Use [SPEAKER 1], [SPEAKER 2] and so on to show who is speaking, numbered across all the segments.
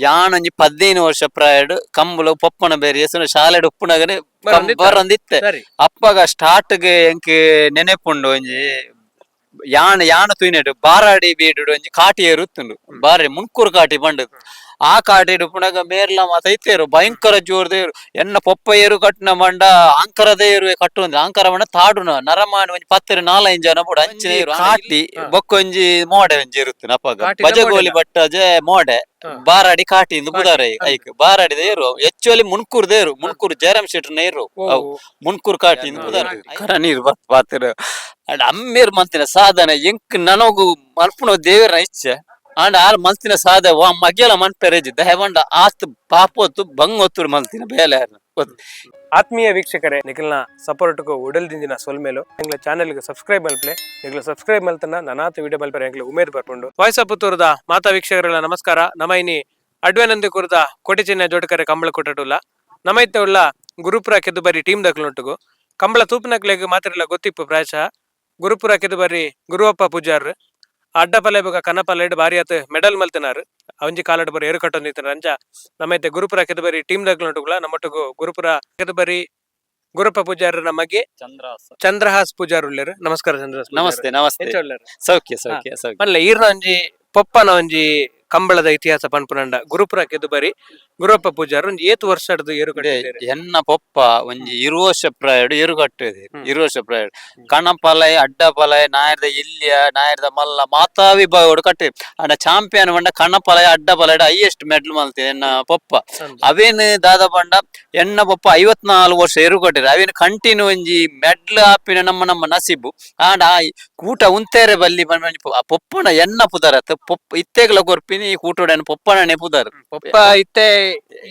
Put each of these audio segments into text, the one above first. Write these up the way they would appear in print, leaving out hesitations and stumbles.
[SPEAKER 1] ಯಾನೊಂಜಿ 15 ವರ್ಷ ಪ್ರಾಯಡ್ ಕಂಬುಲ ಪೊಪ್ಪನ ಬೇರೆ ಎಸುನ ಶಾಲೆಡ್ ಉಪ್ಪುನಗನೆ
[SPEAKER 2] ಬರೊಂದಿತ್ತ.
[SPEAKER 1] ಬರೊಂದಿತ್ತೆ.
[SPEAKER 2] ಸರಿ.
[SPEAKER 1] ಅಪ್ಪಗ ಸ್ಟಾರ್ಟ್ ಗ್ ಎಂಕ್ ನೆನೆಪುಂಡು, ಒಂಜಿ ಯಾನ್ ಯಾನ ತೂಯಿನೆಟ್ ಬಾರಾಡಿ ಬೀಡುಡು ಒಂಜಿ ಕಾಟಿ ಏರುತ್ತುಂಡು, ಬಾರಿ ಮುನ್ಕೂರು ಕಾಟಿ ಪಂಡುದು. ಆ ಕಾಟಿ ಉಪ್ಪುನಗ ಮೇರ್ಲ ಮಾತ ಇತ್ತೇರು, ಭಯಂಕರ ಜೋರ್ದೇರು. ಎನ್ನ ಪೊಪ್ಪ ಏರು ಕಟ್ಟುನ ಮಂಡ ಆಂಕರದ ಏರು ಕಟ್ಟುವಂದ್ರೆ ಆಂಕರ ಮಂಡ ತಾಡುನ ನರಮಾನಿ ಒಂಜಿ ಪತ್ತೆರು ನಾಲೈದು ಜನ ಬೋಡು ಅಂಚಿನ ಏರು ಕಾಟಿ. ಬೊಕ್ಕ ಒಂಜಿ ಮೋಡೆ ಒಂಜಿ ಇರುತ್ತುಂಡು ಅಪ್ಪಗ.
[SPEAKER 2] ಕಾಟಿದ
[SPEAKER 1] ಬಜಗೋಲಿ
[SPEAKER 2] ಮೋಡೆಲ?
[SPEAKER 1] ಬಟ್ಟಜೆ ಮೋಡೆ. ಬಾರಾಡಿ ಕಾಟಿ ಇಂದು ಬುದಾರ ಐಕ್ ಬಾರಾಡಿದ ಏರು. ಹೆಚ್ಚುವಲಿ ಮುನ್ಕೂರು ದೇರು, ಮುನ್ಕೂರು ಜಯರಾಮ್ ಶೆಟ್ರ್ ಏರು. ಅವು ಮುನ್ಕೂರು ಕಾಟಿ ಇಂದು ಬುದಾರ. ಕರ ನೀರು ಬತ್ ಬಾತಿರು ಅಂಡ್ ಅಮ್ಮೇರ್ ಮಂತಿನ ಸಾಧನೆ ಎಂಕ್ ನನಗು ಮಲ್ಪುನ ದೇವರ ಇಚ್ಛೆ. ಅಂಡ್ ಆರ್ ಮಲ್ತಿನ ಸಾಧನೆ ವಾ ಮಗ್ಯಲ ಮನ್ಪೆರೇಜಿ ದಯವಂಡ ಆತ್ ಪಾಪೊತ್ತು ಬಂಗ್ ಒತ್ತುರು ಮಲ್ತಿನ ಬೇಲೆ ಗೊತ್ತು.
[SPEAKER 2] ಆತ್ಮೀಯ ವೀಕ್ಷಕರೇ, ನಿಖಲ್ನ ಸಪೋರ್ಟ್ಗೂ ಉಡಲ್ ದಿಂಜಿನ ಸೊಲ್ಮೇಲು. ಎಂಗ್ಲ ಚಾನೆಲ್ಗೆ ಸಬ್ಸ್ಕ್ರೈಬ್ ಮಲ್ಪ್ಲೆ. ನಿಗ್ಲ ಸಬ್ಸ್ಕ್ರೈಬ್ ಮಲ್ತನ ನನಾತ ವಿಡಿಯೋ ಮಲ್ಪರೆ ಎಂಗ್ಲ ಉಮೇದ್ ಬರ್ಪುಂಡು. ವಾಯ್ಸ್ ಆಫ್ ಪುತ್ತೂರುದ ಮಾತಾ ವೀಕ್ಷಕರುಗಳ ನಮಸ್ಕಾರ. ನಮ ಇನಿ ಅಡ್ವೆನಂದಿ ಕುರ್ದ ಕೋಟಿ ಚಿಹ್ನೆ ಜೋಟಕರೆ ಕಂಬಳ ಕೊಟ್ಟಡುಲ್ಲ. ನಮ್ಮ ಇತ್ತೆ ಉಳ್ಳ ಗುರುಪುರ ಕೆದುಬರಿ ಟೀಮ್ ದಕ್ಲೊಟ್ಟುಗು. ಕಂಬಳ ತೂಪಿನಕ್ಲೆಗ್ ಮಾತ್ರೆಲ್ಲ ಗೊತ್ತಿಪ್ಪು ಪ್ರಾಯಶಃ. ಗುರುಪುರ ಕೆದುಬರಿ ಗುರುವಪ್ಪ ಪೂಜಾರ್ ಅಡ್ಡಪಲೆ ಬೊಕ ಕನಪಲೆಡ್ ಬಾರಿ ಆತ್ ಮೆಡಲ್ ಮಲ್ತಿನಾರ್. ಒಂಜಿ ಕಾಲಡ್ ಬರಿ ಏರು ಕಟ್ಟೊಂದಿತ್ತಿನಾರ್. ಅಂಚ ನಮ್ಮ ಇತ್ತೆ ಗುರುಪುರ ಕೆದುಬರಿ ಟೀಮ್ ದಕ್ಲೊಟ್ಟುಗುಲ. ನಮ್ಮೊಟ್ಟುಗು ಗುರುಪುರ ಕೆದುಬರಿ ಗುರುಪ್ಪ ಪೂಜಾರರ ಮಗೆ ಚಂದ್ರಹಾಸ್ ಪೂಜಾರ್ ಉಲ್ಲೆರ್. ನಮಸ್ಕಾರ ಚಂದ್ರಹಾಸ್ ಪೂಜಾರ್.
[SPEAKER 1] ನಮಸ್ತೆ ನಮಸ್ತೆ.
[SPEAKER 2] ಎಂಚ ಉಲ್ಲೆರ್?
[SPEAKER 1] ಸೌಖ್ಯ ಸೌಖ್ಯ ಸೌಖ್ಯ.
[SPEAKER 2] ಮಲ್ಲೆ ಈರ್ನ ಒಂಜಿ ಪೊಪ್ಪನ ಒಂಜಿ ಕಂಬಳದ ಇತಿಹಾಸ ಪನ್ಪುನಂಡ, ಗುರುಪುರ ಕೆದುಬರಿ ಗುರುವಪ್ಪ ಪೂಜಾರ್ ಒಂಜಿ ಏತ್ ವರ್ಷಡ್ದು ಏರು ಕಟ್ಟಿದ್ದೇರು?
[SPEAKER 1] ಎನ್ನ ಪೊಪ್ಪ ಒಂಜಿ ಇರು ವರ್ಷ ಪ್ರಾಯಡ್ ಎರು ಕಟ್ಟುದು. 20 ವರ್ಷ ಪ್ರಾಯಡ್ ಕಣಪಲೈ, ಅಡ್ಡಪಲೈ, ನಾಯರ್ದ ಇಲ್ಲಿಯ ನಾಯರ್ದ ಮಲ್ಲ ಮಾತಾ ವಿಭಾಗಡು ಕಟ್ಟಿ. ಅಂಡ ಚಾಂಪಿಯನ್ ಪಂಡ ಕಣಪಲೈ ಅಡ್ಡಪಲೈಡ್ ಹೈಯೆಸ್ಟ್ ಮೆಡಲ್ ಮಲ್ತೆ ಎನ್ನ ಪೊಪ್ಪ. ಅವೇನು ದಾದ ಪಂಡ ಎನ್ನ ಪೊಪ್ಪ 54 ವರ್ಷ ಎರು ಕಟ್ಟಿರ. ಅವೇನು ಕಂಟಿನ್ಯೂ ಒಂಜಿ ಮೆಡ್ಲ್ ಆಪಿನ ನಮ್ಮ ನಮ್ಮ ನಸೀಬು. ಆಂಡ ಆ ಕೂಟ ಉಂತೇರೆ ಬಲ್ಲಿ ಪಂಡ ಒಂಜಿ ಆ ಪೊಪ್ಪನ ಎನ್ನ ಪುದರತ್ ಪೊಪ್ಪ ಇತ್ತೆಗ್ಲ ಕೊರ್ಪಿನಿ ಕೂಟೋಡ ಪೊಪ್ಪನೇ ಪುದರ್.
[SPEAKER 2] ಪೊಪ್ಪ ಇತ್ತೆ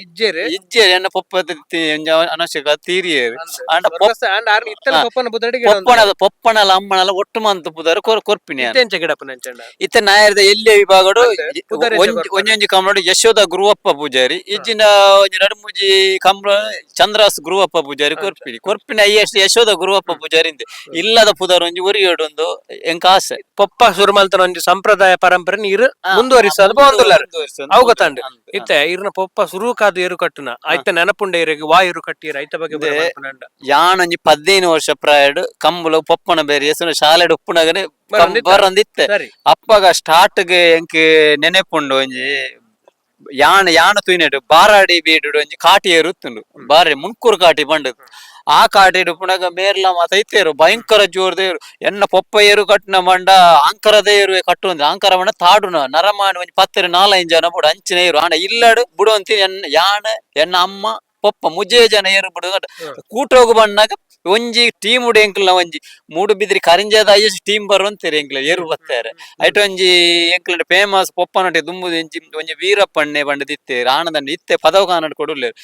[SPEAKER 2] ಇಜ್ಜೆರ್.
[SPEAKER 1] ಇಜ್ಜೆರ್, ಎನ್ನ ಪೊಪ್ಪ ಅನವಶ್ಯಕ ತೀರಿಯೇರು. ಆಂಡ
[SPEAKER 2] ಅಂಡ ಆರ್ನ ಇತ್ತೆಲ ಪೊಪ್ಪನ ಬುದಡಿಗೆ.
[SPEAKER 1] ಪೊಪ್ಪನ ಪೊಪ್ಪನಲ ಅಮ್ಮನಲ ಒಟ್ಟು ಮಂತ್ ಪುದರ್ ಕೊರ್ಪಿನಿ ಯಾನ್.
[SPEAKER 2] ಇತ್ತೆ ಎಂಚ ಗಿಡಪನ ಎಂಚಂಡ?
[SPEAKER 1] ಇತ್ತೆ ನಾಯರ್ದ ಎಲ್ಲಿಯ ವಿಭಾಗಡು
[SPEAKER 2] ಅಂದೆ, ಪುದರ್ ಎಂಚ ಕೊರ್ಪೆರ್?
[SPEAKER 1] ಒಂಜೊಂಜಿ ಕಂಬಳಡು ಯಶೋಧ ಗುರುವಪ್ಪ ಪೂಜಾರಿ, ಇಜ್ಜಿನ ಒಂಜಿ ರಡ್ಡ್ ಮೂಜಿ ಕಂಬಳ ಚಂದ್ರಾಸ್ ಗುರುವಪ್ಪ ಪೂಜಾರಿ ಕೊರ್ಪಿನಿ ಕೊರ್ಪಿನಿ. ಅಯ್ಯಷ್ಟು ಯಶೋಧ ಗುರುವಪ್ಪ ಪೂಜಾರಿ ಇಂದೆ ಇಲ್ಲದ ಪುದರ್ ಒಂಜಿ ಒರಿಯೋಡು ಒಂದು ಎಂಕ ಆಸೆ.
[SPEAKER 2] ಪೊಪ್ಪ ಶುರು ಮಲ್ತನ ಒಂಜಿ ಸಂಪ್ರದಾಯ ಪರಂಪರೆ ನೀರು ಮುಂದುವರಿಸೋದು ಪೋವೊಂದುಲ್ಲಾರ್. ಅವು ಗೊತ್ತಾಂಡ್. ಇತ್ತೆ ಇರ್ನ ಪೊಪ್ಪ ಸುರುಕಾದ್ ಏರು ಕಟ್ಟುನ ಐತ ನೆನಪುಂಡ ಇರೆಗ್? ವಾ ಏರು ಕಟ್ಟಿರ ಐತ ಬಗ್ಗೆ
[SPEAKER 1] ಇದೆ.
[SPEAKER 2] ಪನ್ಪುನಂಡ.
[SPEAKER 1] ಯಾನೊಂಜಿ 15 ವರ್ಷ ಪ್ರಾಯಡ್ ಕಂಬುಲ ಪೊಪ್ಪನ ಬೇರೆ ಎಸುನ ಶಾಲೆಡ್ ಉಪ್ಪುನಗನೆ
[SPEAKER 2] ಬರೊಂದಿತ್ತ.
[SPEAKER 1] ಬರೊಂದಿತ್ತೆ.
[SPEAKER 2] ಸರಿ.
[SPEAKER 1] ಅಪ್ಪಗ ಸ್ಟಾರ್ಟ್ ಗ್ ಎಂಕ್ ನೆನೆಪುಂಡು, ಒಂಜಿ ಯಾನ್ ಯಾನ ತೂಯಿನೆಟ್ ಬಾರಾಡಿ ಬೀಡುಡು ಒಂಜಿ ಕಾಟಿ ಏರುತ್ತುಂಡು, ಬಾರಿ ಮುನ್ಕೂರು ಕಾಟಿ ಪಂಡುದು. ಆ ಕಾಟಿ ಉಪ್ಪುನಗ ಮೇರ್ಲ ಮಾತ ಇತ್ತೇರು, ಭಯಂಕರ ಜೋರ್ದೇರು. ಎನ್ನ ಪೊಪ್ಪ ಏರು ಕಟ್ಟುನ ಮಂಡ ಆಂಕರದ ಏರು ಕಟ್ಟುವಂದ್ರೆ ಆಂಕರ ಮಂಡ ತಾಡುನ ನರಮಾನಿ ಒಂಜಿ ಪತ್ತೆರು ನಾಲೈದು ಜನ ಬೋಡು ಅಂಚಿನ ಏರು. ಆಂಡ ಇಲ್ಲಡ್ ಬುಡುವಂತಿ ಎನ್ನ ಯಾನ್ ಎನ್ನ ಅಮ್ಮ ಪೊಪ್ಪ ಮುಜೆ ಜನ ಏರು ಬುಡು. ಕೂಟೋಗು ಬಣ್ಣಾಗ ಒಂಜಿ ಟೀಮ್ ಉಡು ಎಂಕ್ಲ ಒಂಜಿ ಮೂಡುಬಿದ್ರಿ ಕರಿಂಜದ ಐಎಸ್ ಟೀಮ್ ಬರುವಂತೇರಿ ಎಂಕ್ಲ ಏರು ಬತ್ತಾರೆ. ಐಟ್ ಒಂಜಿ ಎಂಕ್ಲಂಡ ಫೇಮಸ್ ಪೊಪ್ಪನೊಟ್ಟೆ ದುಂಬುದು ಒಂಜಿ ಒಂಜಿ ವೀರಪ್ಪಣ್ಣೆ ಪಂಡದಿತ್ತೇರು ಆನಂದಂಡ ಇತ್ತೆ ಪದವ ಕಾನಡ್ ಕೊಡುಲ್ಲೇರು.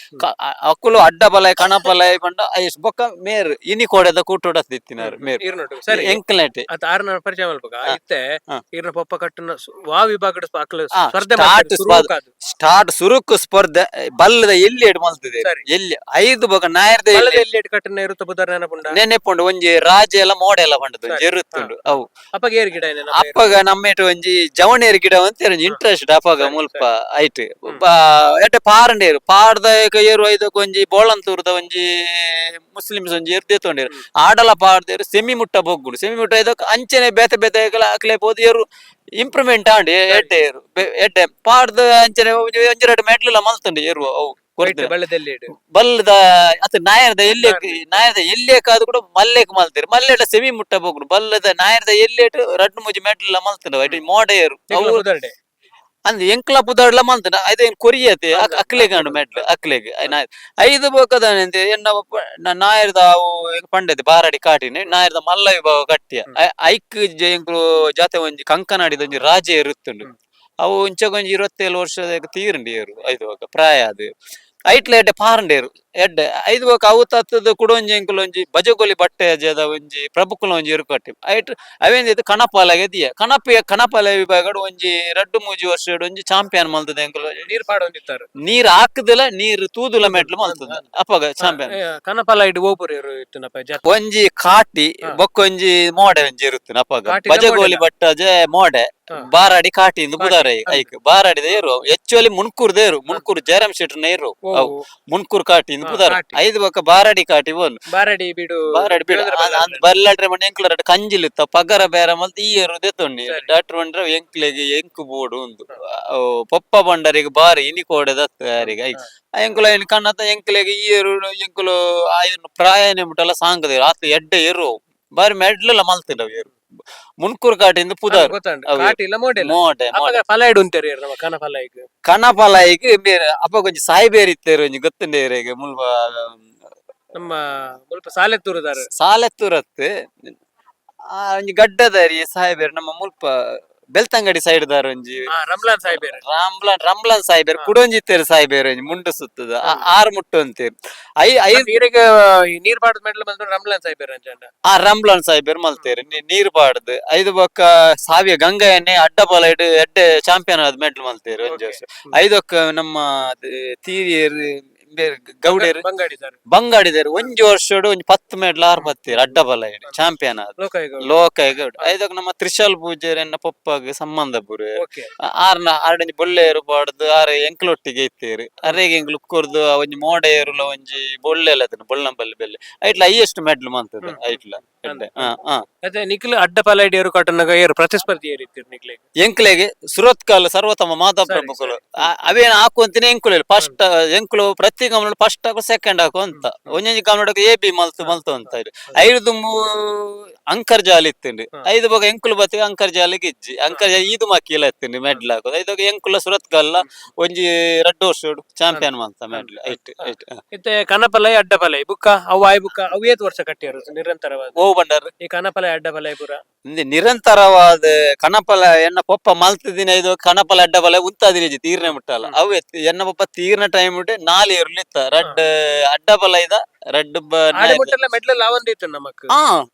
[SPEAKER 1] ಅಕುಲು ಅಡ್ಡ ಬಲಯ ಕಣಪಲಯ ಪಂಡ ಐಸ್ ಬೊಕ್ಕ ಮೇರ್ ಇನಿ ಕೋಡೆದ ಕೂಟೋಡತ್ತಿತ್ತಿನಾರು ಮೇರ್.
[SPEAKER 2] ಇರ್ನೊಟ್ಟು ಸರಿ.
[SPEAKER 1] ಎಂಕ್ಲನೆಟ್.
[SPEAKER 2] ಅತ್ ಆರ್ನ ಪರಿಚಯ ಮಲ್ಪಗ. ಇತ್ತೆ ಇರ್ನ ಪೊಪ್ಪ ಕಟ್ಟುನ ವಾ ವಿಭಾಗಡ್ ಅಕ್ಲು ಸ್ಪರ್ಧೆ
[SPEAKER 1] start
[SPEAKER 2] ಮಲ್ಪೆರ್ ಸುರುಕಾದ್?
[SPEAKER 1] ಸ್ಟಾರ್ಟ್ ಸುರುಕು ಸ್ಪರ್ಧೆ ಬಲ್ಲದ ಎಲ್ಲಿ ಎಡ್ ಮಲ್ತದೆ. ಎಲ್ಲಿ ಐದು ಬೊಕ ನಾಯರ್ದ
[SPEAKER 2] ಬಲ್ಲದ ಎಲ್ಲಿ ಎಡ್ ಕಟ್ಟುನ ಇರುತ್ತ ಬುದರ್ ನೆನಪುಂಡ?
[SPEAKER 1] ನೆನೆಪುಂಡು, ಒಂಜಿ ರಾಜ ಎಲ್ಲ ಮೋಡೆ ಎಲ್ಲ ಪಂಡದು ಒಂಜಿ ಎರುತ್ತುಂಡು ಅವು.
[SPEAKER 2] ಅಪ್ಪಗ ಏರ್ ಗಿಡ ಏನೇನ?
[SPEAKER 1] ಅಪ್ಪಗ ನಮ್ಮೇಟ ಒಂಜಿ ಜವಣೇರ್ ಗಿಡ ಅಂತ ಒಂಜಿ ಇಂಟ್ರೆಸ್ಟ್ ಅಪ್ಪಗ. ಮುಲ್ಪ ಐಟ್ ಎಡ್ಡೆ ಪಾರಂಡೇರು ಪಾಡ್ದ ಏರು ಐದಕ್ಕೆ ಒಂಜಿ ಬೋಳಂತೂರ್ದ ಒಂಜಿ ಮುಸ್ಲಿಮ್ಸ್ ಒಂಜಿ ಏರು ದೇತೊಂಡೇರು. ಆಡಲ ಪಾಡ್ದೇರು ಸೆಮಿ ಮುಟ್ಟ ಬೊಗ್ಗುಡು. ಸೆಮಿ ಮುಟ್ಟ ಐದಕ್ಕೆ ಅಂಚನೆ ಬೇತೆ ಬೇತೆ ಅಕ್ಲೆ ಪೋದು ಏರು ಇಂಪ್ರೂವ್ಮೆಂಟ್ ಆಂಡ್ ಎಡ್ಡೆ ಏರು ಎಡ್ಡೆ ಪಾಡ್ದ ಅಂಚನೆ ಒಂಜಿ ಒಂಜಿ ಎರಡು ಮೆಡ್ಲ್ ಮಲ್ತುಂಡು ಏರು ಅವು ಕೊರ್ದು.
[SPEAKER 2] ಬಲ್ಲದ ಎಲ್ಲಿ ಎಡ್?
[SPEAKER 1] ಬಲ್ಲದ ಅತ್ತ ನಾಯರ್ದ ಎಲ್ಲಿ ನಾಯರ್ದ ಎಲ್ಲಿಕಾದ್ ಕೂಡ ಮಲ್ಲೇಕ್ ಮಲ್ತೇರು. ಮಲ್ಲೇಟ ಸೆಮಿ ಮುಟ್ಟ ಬೋಗುಡು. ಬಲ್ಲದ ನಾಯರ್ದ ಎಲ್ಲೇಟ್ ರಡ್ಡು ಮುಜಿ ಮೆಡ್ಲ್ ಮಲ್ತುಂಡು. ಐಟ್ ಮೋಡೆಯರು
[SPEAKER 2] ನಿಕ್ಲ
[SPEAKER 1] ಅವು
[SPEAKER 2] ಬುದರ್ಡೆ?
[SPEAKER 1] ಅಂದ್ ಎಂಕ್ಲ ಪುದರ್ಲ ಮಲ್ತುಂಡು. ಐದು ಕೊರಿಯತೆ ಅಕ್ಲೆಗ್ ಅಂಡು ಮೆಡ್ಲ್ ಅಕ್ಲೆಗ್. ಐದು ಬೋಕದ ಎನ್ನ ನಾಯರ್ದ ಅವು ಪಂಡದೆ ಬಾರಾಡಿ ಕಾಟಿನ ನಾಯರ್ದ ಮಲ್ಲ ವಿಭಾಗ ಕಟ್ಟಿಯ. ಐಕ್ ಎಂಕ್ಲು ಜಾತೆ ಒಂಜಿ ಕಂಕನಾಡಿದ ಒಂಜಿ ರಾಜ ಇರುತ್ತುಂಡು. ಅವು ಇಂಚಗೊಂಜಿ 27 ವರ್ಷದ ತೀರಂಡು ಏರು ಐದು ಬೊಕ ಪ್ರಾಯ ಅದು. ಐಟ್ಲ ಎಡ್ಡೆ ಪಾರಂಡೇರು. ಎಡ್ಡೆ ಐದು ಬೊಕ ಅವು ತತ್ತದ ಕುಡೊಂಜಿ ಎಂಕುಲು ಒಂಜಿ ಬಜಗೋಲಿ ಬಟ್ಟೆ ಅಜದ ಒಂಜಿ ಪ್ರಭುಕುಲ ಒಂಜಿ ಎರುಕಟ್ಟಿ ಐಟ್ ಅವೇಂದಿತ್ತು ಕಣಪಾಲಗೆ ದಿಯ ಕಣಪ ಕಣಪಾಲ ವಿಭಾಗಡ್ ಒಂಜಿ ರಡ್ಡು ಮೂಜಿ ವರ್ಷಡ್ ಒಂಜಿ ಚಾಂಪಿಯನ್ ಮಲ್ತದ ಎಂಕುಲು.
[SPEAKER 2] ನೀರ್ ಪಾಡೊಂದಿತ್ತಾರೆ.
[SPEAKER 1] ನೀರ್ ಹಾಕುದಿಲ್ಲ, ನೀರ್ ತೂದುಲ ಮೆಟ್ಲು ಮಲ್ತದ ಅಪಗ ಚಾಂಪಿಯನ್.
[SPEAKER 2] ಕನಪಲ ಇಡ್ ಓಪುರು ಇತ್ತಿನಪ್ಪ ಜಾತ್ರೆ.
[SPEAKER 1] ಒಂಜಿ ಕಾಟಿ ಬೊಕ್ಕೊಂಜಿ ಮೋಡೆ ಒಂಜಿ ಇರುತ್ತೆ ಅಪಗ.
[SPEAKER 2] ಕಾಟಿನ
[SPEAKER 1] ಬಜಗೋಲಿ
[SPEAKER 2] ಮೋಡೆಲ?
[SPEAKER 1] ಬಟ್ಟಜೆ ಮೋಡೆ. ಬಾರಾಡಿ ಕಾಟಿ ಇಂದು ಬುದಾರ ಐಕ್ ಬಾರಾಡಿದ ಏರು ಹೆಚ್ಚುವಲಿ ಮುನ್ಕೂರ್ ದೇರು, ಮುನ್ಕೂರು ಜಯರಾಮ್ ಶೆಟ್ರ್ ಏರು. ಅವು ಮುನ್ಕೂರ್ ಕಾಟಿ ಇಂದು ಬುದಾರ.
[SPEAKER 2] ಕಾಟಿ.
[SPEAKER 1] ಐದು ಬೊಕ್ಕ ಬಾರಾಡಿ ಕಾಟಿ ಒಂದು.
[SPEAKER 2] ಬಾರಡಿ ಬೀಡು.
[SPEAKER 1] ಬಾರಾಡಿ ಬೀಡು. ಬಲ್ಲಾಡ್ರೆ ಮಣ್ಣು ಎಂಕ್ಲರ ಕಂಜಿಲ್ ಇತ್ತ ಪಗರ ಬೇರ ಮಲ್ತ್ ಈ ಏರು ದೆತ್ತೊಂಡಿ. ಡಾಕ್ಟರ್ ಬಂಡ್ರೆ ಎಂಕ್ಲೆಗ್ ಎಂಕು ಬೋಡು ಉಂದು ಅವು ಪೊಪ್ಪ ಬಂಡರಿಗೆ ಬಾರಿ ಇನಿ ಕೋಡೆದತ್ತು ಯಾರಿಗೆ ಐಕ್ ಎಂಕುಲು ಐನ್ ಕಣ್ಣತ್ತ ಎಂಕ್ಲೆಗ್ ಈ ಏರು ಎಂಕುಲು ಆಯನ್ ಪ್ರಾಯನೇ ಮುಟ್ಟಲ್ಲ ಸಾಂಗದ ಆತ ಎಡ್ಡೆ ಏರು ಬಾರಿ ಮೆಡ್ಲೆಲ್ಲ ಮಲ್ತಿಂಡವು ಏರು ಮುನ್ಕೂರ್ ಕಾಟಿಂದ ಪುದಾರ್.
[SPEAKER 2] ಗೊತ್ತಂಡು.
[SPEAKER 1] ಅವು
[SPEAKER 2] ಕಾಟಿ ಇಲ್ಲ ಮೋಡೆ ಇಲ್ಲ.
[SPEAKER 1] ಮೋಡೆ ಮೋಡೆ.
[SPEAKER 2] ಅಪಗ ಫಲ ಇಡು ಅಂತಾರೆ ನಮ್ಮ ಕನಫಲ ಈಗ.
[SPEAKER 1] ಕಣಪಲ ಈಗ ಬೇರೆ ಅಪ್ಪ ಕೊಂಚ ಸಾಯಿಬೇರ್ ಇತ್ತೇರು ಒಂಜಿ ಗೊತ್ತುಂಡೇರು ಈಗ ಮುಲ್ಪ.
[SPEAKER 2] ನಮ್ಮ ಮುಲ್ಪ ಸಾಲೆ ತೂರುದಾರ.
[SPEAKER 1] ಸಾಲೆತ್ತೂರತ್ತು ಆ ಒಂಜಿ ಗಡ್ಡದಾರಿ ಸಾಹೇಬೇರ್ ನಮ್ಮ ಮುಲ್ಪ ಬೆಳ್ತಂಗಡಿ ಸೈಡ್ ದಾರ ಒಂಜಿ.
[SPEAKER 2] ರಮ್ಲಾನ್ ಸಾಹೇಬೇರ್.
[SPEAKER 1] ರಾಮ್ಲಾನ್ ರಮ್ಲಾನ್ ಸಾಹೇಬೇರ್ ಕುಡೊಂಜಿ ಇತ್ತೇರು ಸಾಹೇಬೇರ್ ಒಂಜಿ ಮುಂಡು ಸುತ್ತದ ಆರು ಮುಟ್ಟು ಅಂತೀರ್ I I.
[SPEAKER 2] ನೀರಿಗೆ ಈ ನೀರ್ ಪಾಡದ ಮೆಡ್ಲ್ ಬಂದ್ರೆ ರಮ್ಲಾನ್ ಸಾಹೇಬೇರ್ ಅಂಚಂಡ.
[SPEAKER 1] ಆ ರಮ್ಲಾನ್ ಸಾಹೇಬೇರ್ ಮಲ್ತೇರು ನೀರ್ ಪಾಡ್ದು ಐದು ಬೊಕ್ಕ ಸಾವಿಯ ಗಂಗಯ್ಯನ್ನೇ ಅಡ್ಡ ಬಲ ಇಡು ಎಡ್ಡೆ ಚಾಂಪಿಯನ್ ಆದ್ ಮೆಡ್ಲ್ ಮಲ್ತೇರು ಒಂಜಿ ವರ್ಷ. ಐದೊಕ್ಕ ನಮ್ಮ ತೀರಿಯರ್ ಬೇರೆ ಗೌಡೇರು.
[SPEAKER 2] ಬಂಗಾಡಿ ಸರ್.
[SPEAKER 1] ಬಂಗಾಡಿದೇರು ಒಂಜಿ ವರ್ಷಡು ಒಂಜಿ 10 ಮೆಡ್ಲ್ ಆರು ಬತ್ತೀರ್ ಅಡ್ಡ ಬಲ ಇಡು ಚಾಂಪಿಯನ್ ಆದ್.
[SPEAKER 2] ಲೋಕಾಯುಗ.
[SPEAKER 1] ಲೋಕಾಯುಗ ಐದೊಕ್ಕ ನಮ್ಮ ತ್ರಿಶಾಲ್ ಪೂಜಾರಿ ಪೊಪ್ಪಗ್ ಸಂಬಂಧ ಪುರು. ಆರ್ನ ಆರ್ಡಂಜಿ ಬೊಳ್ಳೆಯರು ಪಾಡ್ದು ಆರ್ ಎಂಕ್ಲೊಟ್ಟಿಗೆ ಇತ್ತೇರು ಅರೆಗೆ ಎಂಕ್ಲು ಉಕ್ಕುರ್ದು ಆ ಒಂಜಿ ಮೋಡ ಏರುಲ ಒಂಜಿ ಬೊಳ್ಳೆಲ್ಲ ಅದನ್ನ ಬೊಳ್ಳಂಬಲ್ಲಿ ಬೆಲ್ಲೆ ಐಟ್ಲ ಹೈಯೆಸ್ಟ್ ಮೆಡ್ಲ್ ಮಂತದ ಐಟ್ಲ ಎಡ್ಡೆ. ಹಾ ಹಾ.
[SPEAKER 2] ಅದೇ ನಿಖಿಲ್ ಅಡ್ಡ ಫಲ ಇಡು ಏರು ಕಾಟನ್ನಾಗ ಏರು ಪ್ರತಿಸ್ಪರ್ಧಿ ಏರಿತ್ತೀರ್ ನಿಖಿಲ್?
[SPEAKER 1] ಎಂಕ್ಲೆಗೆ ಸುರತ್ಕಲ್ ಸರ್ವೋತ್ತಮ ಮಾಧವ ಪ್ರಭುಕುಲು ಅವೇನು ಹಾಕುವಂತಿನ ಎಂಕುಲು ಫಸ್ಟ್ ಎಂಕುಲು ಪ್ರತಿ ಗಮನ ಫಸ್ಟ್ ಹಾಕು ಸೆಕೆಂಡ್ ಹಾಕು ಅಂತ ಒಂಜೊಂಜಿ ಗಮನ ಎ ಬಿ ಮಲ್ತು ಮಲ್ತು ಅಂತ ಇರು. ಐದು ಅಂಕರ್ ಜಾಲಿ ಇತ್ತುಂಡು. ಐದು ಬೊಕ ಎಂಕುಲು ಬತ್ತಿ ಅಂಕರ್ ಜಾಲಿಗೆ ಇಜ್ಜಿ ಅಂಕರ್ ಜಾಲಿ ಈದು ಮಕ್ಕೀಲ ಇತ್ತುಂಡು ಮೆಡ್ಲ್ ಹಾಕೋದು. ಐದೊಗ ಎಂಕುಲ ಸುರತ್ಕಲ್ಲ ಒಂಜಿ ರಡ್ಡು ವರ್ಷ ಚಾಂಪಿಯನ್ ಮಂತ ಮೆಡ್ಲ್ ಐಟ್ ಐಟ್.
[SPEAKER 2] ಇತ್ತೆ ಕನಪಲೈ ಅಡ್ಡ ಫಲೈ ಬುಕ್ಕ ಅವು ಆಯ್ ಬುಕ್ಕ ಅವು ಏತ್ ವರ್ಷ ಕಟ್ಟಿಯಾರು ನಿರಂತರವಾದ?
[SPEAKER 1] ಓ ಬಂಡಾರ.
[SPEAKER 2] ಈ ಕನಪಲೈ ಅಡ್ಡ ಫಲೈ ಪೂರ.
[SPEAKER 1] ಇಂದೆ ನಿರಂತರವಾದ ಕಣಪಲ ಎನ್ನ ಪೊಪ್ಪ ಮಲ್ತದಿನ ಇದು ಕಣಪಲ ಅಡ್ಡಪಲ ಉಂತಾದಿನ ಇಜ್ಜಿ ತೀರ್ನೆ ಮುಟ್ಟಲ್ಲ. ಅವು ಎನ್ನ ಪೊಪ್ಪ ತೀರ್ನ ಟೈಮ್ ಉಂಟು ನಾಲ್ ಏರ್ಲು ಇತ್ತ ರಡ್ಡ್ ಅಡ್ಡಪಲ ಇದ ರಡ್ಡ್
[SPEAKER 2] ಆಡೆ ಮುಟ್ಟಲ್ಲ ಮೆಡ್ಲ್ ಅವಂದಿತ್ತು ನಮಕ್.
[SPEAKER 1] ಹಾ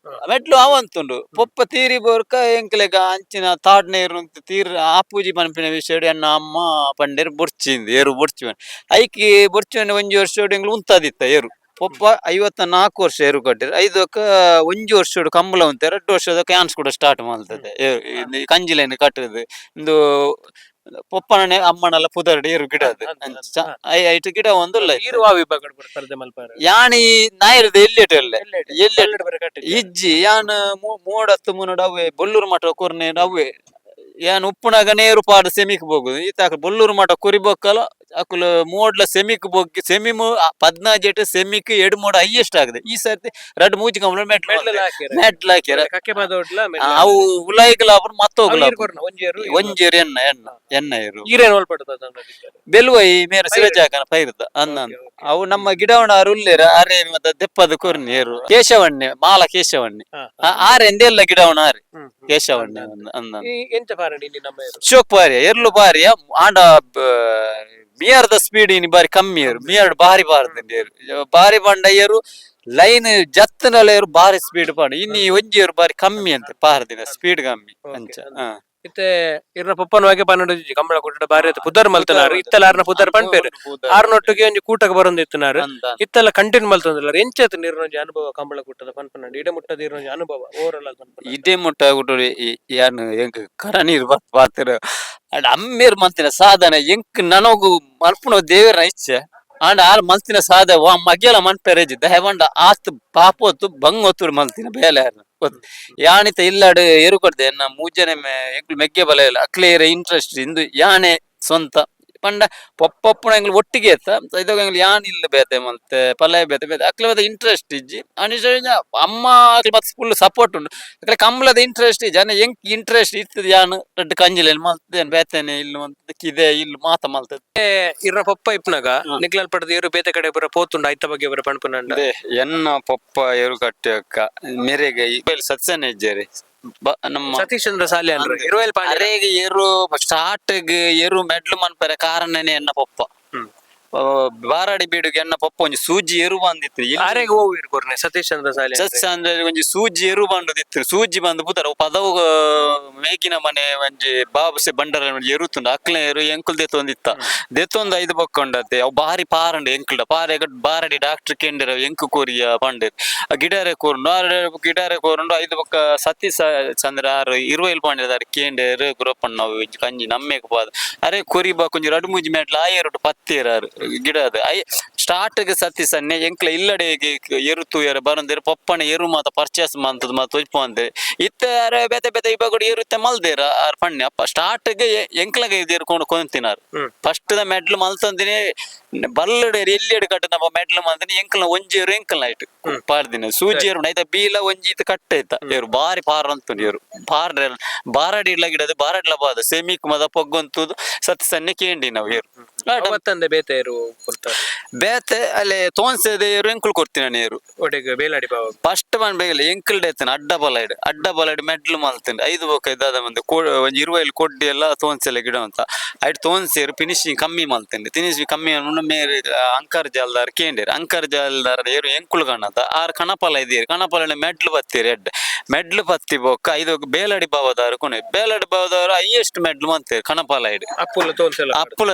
[SPEAKER 1] ಮೆಟ್ಲು ಅವಂತುಂಡು ಪೊಪ್ಪ ತೀರಿ ಬೋರ್ಕ ಎಂಕ್ಲೆಗ ಅಂಚಿನ ತಾಡ್ನ ಏರು ಅಂತ ತೀರ್ ಆಪೂಜಿ ಪನ್ಪಿನ ವಿಷಯ ಎನ್ನ ಅಮ್ಮ ಪಂಡೇರು ಬೊರ್ಚಿಂದು ಏರು ಬೊರ್ಚಿ ಐಕಿ ಬೊರ್ಚಿ ಒಂಜಿ ವರ್ಷ ಎಂಗ್ಲು ಉಂತಾದಿತ್ತ ಏರು. ಪೊಪ್ಪ 54 ವರ್ಷ ಏರು ಕಟ್ಟಿರು. ಐದಕ್ಕ ಒಂಜಿ ವರ್ಷ ಕಂಬಳ ಉಂತೆ 2 ವರ್ಷದ ಕ್ಯಾನ್ಸ್ ಕೂಡ ಸ್ಟಾರ್ಟ್ ಮಾಡ್ತದೆ ಕಂಜಿಲೇನು ಕಟ್ಟುದು. ಇಂದು ಪೊಪ್ಪನೇ ಅಮ್ಮನೆಲ್ಲ ಪುದರ್ಡ್ ಏರು ಗಿಡ ಅದು. ಅಂಚ ಐಟು ಗಿಡ ಒಂದುಲ್ಲ.
[SPEAKER 2] ಈರು ಆ ವಿಭಾಗ ಸ್ಪರ್ಧೆ ಮಲ್ಪಾರ?
[SPEAKER 1] ಯಾಣಿ ನಾಯಿರದ ಎಲ್ಲಿಟ ಎಲ್ಲ ಎಲ್ಲಿ
[SPEAKER 2] ಎಲ್ಲಿ ಬರ ಕಟ್ಟಿದ್ದು?
[SPEAKER 1] ಇಜ್ಜಿ ಯಾನ್ ಮೋಡತ್ತು ಮುನ್ನೋಡು ಅವೇ ಬೊಲ್ಲೂರು ಮಠ ಕೊರ್ನೆ ಅವೇ ಯಾನ್ ಉಪ್ಪುನಾಗ ನೇರು ಪಾಡು ಸೆಮಿಕ್ ಬೋಗುದು ಈತ ಬೊಲ್ಲೂರು ಮಠ ಕುರಿ ಬೊಕ್ಕಲ ಅಕುಲು ಮೋಡ್ಲ ಸೆಮಿಕ್ ಬೊಗ್ಗಿ ಸೆಮಿ ಪದ್ನಾಜೆಟ್ ಸೆಮಿಕ್ ಎಡು ಮೋಡ ಹೈಯೆಸ್ಟ್ ಆಗಿದೆ ಈ ಸರ್ತಿ ರಡ್ಡು ಮೂಜಿ ಕಂಬಳ ಮೆಟ್ಲು
[SPEAKER 2] ಮೆಡ್ಲ್ ಹಾಕ್ಯಾರ.
[SPEAKER 1] ಮೆಟ್ಲು ಹಾಕ್ಯಾರ.
[SPEAKER 2] ಕಕ್ಕೆ ಮಾದೋಡ್ಲ.
[SPEAKER 1] ಅವು ಉಲಾಯಿಗಲ ಮತ್ತೋಗ್ಲ.
[SPEAKER 2] ಒಂಜಿ ಏರು.
[SPEAKER 1] ಒಂಜೇರು ಎನ್ನ ಎನ್ನ ಎನ್ನ ಏರು.
[SPEAKER 2] ಈರೇನ್ ಒಲ್ಪಡ್ತದ?
[SPEAKER 1] ಬೆಲುವೈ ಮೇರ ಸಿರಜಾಕನ ಪೈರುದ ಅನ್ನ ಅವು ನಮ್ಮ ಗಿಡವಣ ಉಲ್ಲೇರ ಅರೆ ಮತ್ತೆ ದೆಪ್ಪದ ಕೊರ್ನಿ ಏರು ಕೇಶವಣ್ಣೆ ಮಾಲ ಕೇಶವಣ್ಣೆ ಆರೆಂದೆಲ್ಲ ಗಿಡವಣ ಆರೆ ಕೇಶವಣ್ಣೆ ಅಂದ.
[SPEAKER 2] ಎಂತ ಪಾರಂಡಿ ಇಲ್ಲಿ ನಮ್ಮ ಏರು?
[SPEAKER 1] ಶೋಕ್ ಬಾರಿಯ ಎರ್ಲು ಬಾರಿಯ ಆಂಡ ಬಿಯರ್ದ ಸ್ಪೀಡ್ ಇನಿ ಬಾರಿ ಕಮ್ಮಿ ಏರು ಬಿಯರ್ಡ್ ಬಾರಿ ಬಾರ್ದಂడి ಏರು ಬಾರಿ ಬಂಡ ಏರು ಲೈನ್ ಜತ್ತನಲ ಏರು ಬಾರಿ ಸ್ಪೀಡ್ ಪಾಂಡ ಇನ್ನು ಒಂಜಿ ಏರು ಬಾರಿ ಕಮ್ಮಿ ಅಂತೆ ಪಾರದಿನ ಸ್ಪೀಡ್ ಕಮ್ಮಿ ಅಂಚ ಹಾ.
[SPEAKER 2] ಇತ್ತೆ ಇರ್ನ ಪೊಪ್ಪನ 12 ಇಜ್ಜಿ ಕಂಬಳ ಕೊಟ್ಟ ಬಾರಿ ಆತು ಪುದರ್ ಮಲ್ತನಾರು ಇತ್ತಲ ಆರ್ನ ಪುದರ್ ಪನ್ಪೇರು ಆರ್ನೊಟ್ಟಿಗೆ ಒಂಜಿ ಕೂಟಕ್ಕೆ ಬರೊಂದಿತ್ತನಾರು.
[SPEAKER 1] ಅಂದ.
[SPEAKER 2] ಇತ್ತೆಲ್ಲ ಕಂಟಿನ್ಯೂ ಮಲ್ತೊಂದಿಲ್ಲ. ಎಂಚಾತ್ ನೀರ್ನೊಂಜಿ ಅನುಭವ ಕಂಬಳ ಕೂಟದ ಪನ್ಪನಂಡು ಇಡ ಮುಟ್ಟದ ಇರ್ನೊಂಜಿ ಅನುಭವ ಓವರಾಲ್ ಆದ್ ಪನ್ಪನಂಡ.
[SPEAKER 1] ಇದೇ ಮುಟ್ಟ ಗುಟ್ಟುಡು ಯಾನ್ ಎಂಕ್ ಕರ ನೀರ್ ಪಾತ್ರ ಅಂಡ್ ಅಮ್ಮೇರ್ ಮಲ್ತಿನ ಸಾಧನೆ ಎಂಕ್ ನನಗು ಮಲ್ಪುನ ದೇವರ ಇಚ್ಛೆ ಆಂಡ ಆರ್ ಮಲ್ತಿನ ಸಾಧ ವಾ ಮಗ್ಯಲ ಮನ್ಪೆರೆಜಿ ದಯವಂಡ ಆತ್ ಪಾಪೊತ್ತು ಬಂಗೊತ್ತುಡು ಮಲ್ತಿನ ಬೇಲೆ ಆರ್ನ ಗೊತ್ತು ಯಾನಿತ ಇಲ್ಲಾಡು ಎರು ಕೊಡ್ದೆ ಎನ್ನ ಮೂಜನೆ ಎಂಕ್ಲು ಮೆಗ್ಗೆ ಬಲ ಇಲ್ಲ ಅಕ್ಲೇರ ಇಂಟ್ರೆಸ್ಟ್ ಇಂದು ಯಾನೆ ಸ್ವಂತ ಪಂಡ ಪೊಪ್ಪಪ್ಪುನ ಎಂಗ್ಲು ಒಟ್ಟಿಗೆ ಇತ್ತ ಇದಾಗ ಎಂಗ್ಲು ಯಾನ್ ಇಲ್ಲ ಬೇತೆ ಮಲ್ತೆ ಪಲ್ಯ ಬೇತೆ ಬೇತೆ ಅಕ್ಲೆ ಮತ್ತೆ ಇಂಟ್ರೆಸ್ಟ್ ಇಜ್ಜಿ ಅನಿಶ ಅಮ್ಮ ಅಕ್ಲೆ ಮತ್ತೆ ಫುಲ್ ಸಪೋರ್ಟ್ ಉಂಡು ಅಕ್ಲೆ ಕಂಬಳದ ಇಂಟ್ರೆಸ್ಟ್ ಇಜ್ಜಿ ಅನ್ನ ಎಂಕ್ ಇಂಟ್ರೆಸ್ಟ್ ಇತ್ತದ ಯಾನ್ ರಡ್ಡ್ ಕಂಜಿಲೇನು ಮಲ್ತೇನೆ ಬೇತೇನೆ ಇಲ್ಲು ಮಲ್ತದೆ ಕಿದೆ ಇಲ್ಲು ಮಾತ ಮಲ್ತದೆ.
[SPEAKER 2] ಇರ್ನ ಪೊಪ್ಪ ಇಪ್ನಾಗ ನಿಕ್ಲಲ್ ಪಡೆದ ಏರು ಬೇತೆ ಕಡೆ ಬರ ಪೋತುಂಡು ಐತ ಬಗ್ಗೆ ಬರ ಪನ್ಪನಂಡ.
[SPEAKER 1] ಎನ್ನ ಪೊಪ್ಪ ಎರು ಕಟ್ಟಕ್ಕ ಮೇರೆಗೆ ಸತ್ಸನ ಇಜ್ಜೇರಿ ನಮ್ಮ
[SPEAKER 2] ಸತೀಶ್ ಚಂದ್ರ ಸಾಲಿ ಅಂದ್ರೆ ಇರುವೆಲ್ ಪಾಂಡೆ.
[SPEAKER 1] ಅರೆಗೆ ಏರು ಸ್ಟಾರ್ಟ್ ಏರು ಮೆಡ್ಲು ಮನ್ಪೆರೆ ಕಾರಣನೇ ಎನ್ನ ಪೊಪ್ಪ. ಬಾರಾಡಿ ಬೀಡುಗೆ ಎನ್ನ ಪಪ್ಪ ಒಂಜಿ ಸೂಜಿ ಎರು ಬಂದಿತ್ತು.
[SPEAKER 2] ಆರೆಗ್ ಓವು ಇರ್ ಕೊರ್ನೆ ಸತೀಶ್ ಚಂದ್ರ ಸಾಲಿ?
[SPEAKER 1] ಸಸ್ ಅಂದ್ರೆ ಒಂಜಿ ಸೂಜಿ ಎರು ಬಂಡದಿತ್ತು. ಸೂಜಿ ಬಂದು ಪುದರ್ ಅವು ಪದವು ಮೇಗಿನ ಮನೆ ಒಂಜಿ ಬಾಬುಸೆ ಬಂಡರ ಒಂಜಿ ಎರುತುಂಡು. ಅಕ್ಲೆ ಎರು ಎಂಕುಲ್ ದೆತ್ತೊಂದಿತ್ತ. ದೆತ್ತೊಂದು ಐದು ಬೊಕ್ಕೊಂಡತ್ತೆ. ಅವು ಬಾರಿ ಪಾರಂಡು ಎಂಕುಲ್ಡ ಪಾರೆ. ಬಾರಡಿ ಡಾಕ್ಟರ್ ಕೇಂದ್ರ ಎಂಕು ಕೋರಿಯ ಪಂಡೆರ್ ಗಿಡಾರೆ ಕೋರುಂಡು. ಆರ್ ಗಿಡಾರೆ ಕೋರುಂಡು. ಐದು ಬೊಕ್ಕ ಸತೀಶ ಚಂದ್ರ ಆರು ಇರುವೈಲ್ ಪಾಂಡೆದಾರ್ ಕೇಂಡೇರ್ ಗುರಪ್ಪಣ್ಣ ಕಂಜಿ ನಮ್ಮೆಗ್ ಪಾದ ಅರೆ ಕೊರಿ ಬಾ ಕೊಂಜಿ ರಡು ಮೂಜಿ ಮೆಟ್ಲ ಆಯೆರಡು ಪತ್ತೇರಾರು ಗಿಡ ಅದು. I start ಗೆ ಸತಿ ಸನ್ನೆ ಎಂಕ್ಲ ಇಲ್ಲಡೆ ಎರು ತೂಯರ ಬರಂದೇರು. ಪಪ್ಪಣ ಎರು ಮಾತ ಪರ್ಚೇಸ್ ಮಂತದ ಮಾತ ತೊಜ್ಪು ಅಂದೆ ಇತ್ತೆ. ಅರೆ ಬೇತೆ ಬೇತೆ ಇಬ್ಬಗುಡು ಎರುತ್ತೆ ಮಲ್ದೇರ ಆರ್ ಪಣ್ಣೆ. ಅಪ್ಪ ಸ್ಟಾರ್ಟ್ ಗೆ ಎಂಕ್ಲಗ ಇದೇರು ಕೊಂಡು ಕೊಂತಿನಾರು. ಫಸ್ಟ್ the ಮೆಡ್ಲ್ ಮಲ್ತಂದಿನಿ ಬಲ್ಲಡೆ ಎಲ್ಲಿ ಕಟ್ಟು ನಮ್ಮ ಮೆಡ್ಲ್ ಮಲ್ತಿನಿ. ಎಂಕ್ಲ ಒಂಜಿ ಎರು ಎಂಕ್ಲ ಐಟ್ ಪಾರ್ದಿನ ಸೂಜಿ ಎರು ಐತ ಬೀಲ ಒಂಜಿ ಇತ್ತು ಕಟ್ಟ ಐತ. ಎರು ಬಾರಿ ಪಾರ್ ಅಂತುಂಡು. ಎರು ಪಾರ್ ಬಾರಡಿ ಇಡ್ಲ ಗಿಡದ ಬಾರಡ್ಲ ಬಾದ ಸೆಮಿಕ್ ಮದ ಪೊಗ್ಗೊಂತುದು ಸತ್ ಸನ್ನೆ ಕೇಂಡಿ ನಾವು ಏರು.
[SPEAKER 2] ಅವತ್ತಂದೆ ಬೇತೆ ಎರು ಕೊಡ್ತಾರೆ?
[SPEAKER 1] ಬೇತೆ ಅಲ್ಲಿ ತೋನ್ಸೆದೆ ಏರು ಎಂಕುಲ್ ಕೊಡ್ತೀನಿ ನಾನು ಏರು.
[SPEAKER 2] ಒಡೆಗ್ ಬೇಲಾಡಿ ಬಾವ?
[SPEAKER 1] ಫಸ್ಟ್ ಮನ್ ಬೇಗಲ ಎಂಕಲ್ ಡೇತನ ಅಡ್ಡ ಬಲ ಇಡು, ಅಡ್ಡ ಬಲ ಇಡು ಮೆಡ್ಲು ಮಲ್ತೇನೆ. ಐದು ಬೊಕ್ಕ ಇದಾದ ಮಂದೆ ಒಂಜಿ ಇರುವೈಲ್ ಕೊಡ್ಡಿ ಎಲ್ಲ ತೋನ್ಸೆಲ್ಲ ಗಿಡ ಅಂತ ಐಟ್ ತೋನ್ಸೇರು. ಫಿನಿಶಿಂಗ್ ಕಮ್ಮಿ ಮಲ್ತೇನೆ. ಫಿನಿಶಿಂಗ್ ಕಮ್ಮಿ ಅನ್ಕೊಂಡು ಮೇರೆ ಅಂಕರ್ ಜಾಲ್ದಾರ್ ಕೇಂಡೇರು. ಅಂಕರ್ ಜಾಲ್ದಾರ್ ಏರು ಎಂಕುಲು ಕಾಣದ ಆರ್ ಕಣಪಲ ಇದೀರಿ. ಕಣಪಲ ಮೆಡ್ಲು ಬತ್ತೀರಿ. ಎಡ್ಡೆ ಮೆಡ್ಲು ಪತ್ತಿ ಬೊಕ್ಕ ಐದು ಬೇಲಡಿ ಬಾವದಾರು ಕೊನೆ. ಬೇಲಡಿ ಬಾವದಾರು ಹೈಯೆಸ್ಟ್ ಮೆಡ್ಲು ಮಂತೇರು ಕಣಪಲ ಇಡು.
[SPEAKER 2] ಅಪ್ಪುಲ ತೋನ್ಸೆಲ್ಲ?
[SPEAKER 1] ಅಪ್ಪುಲ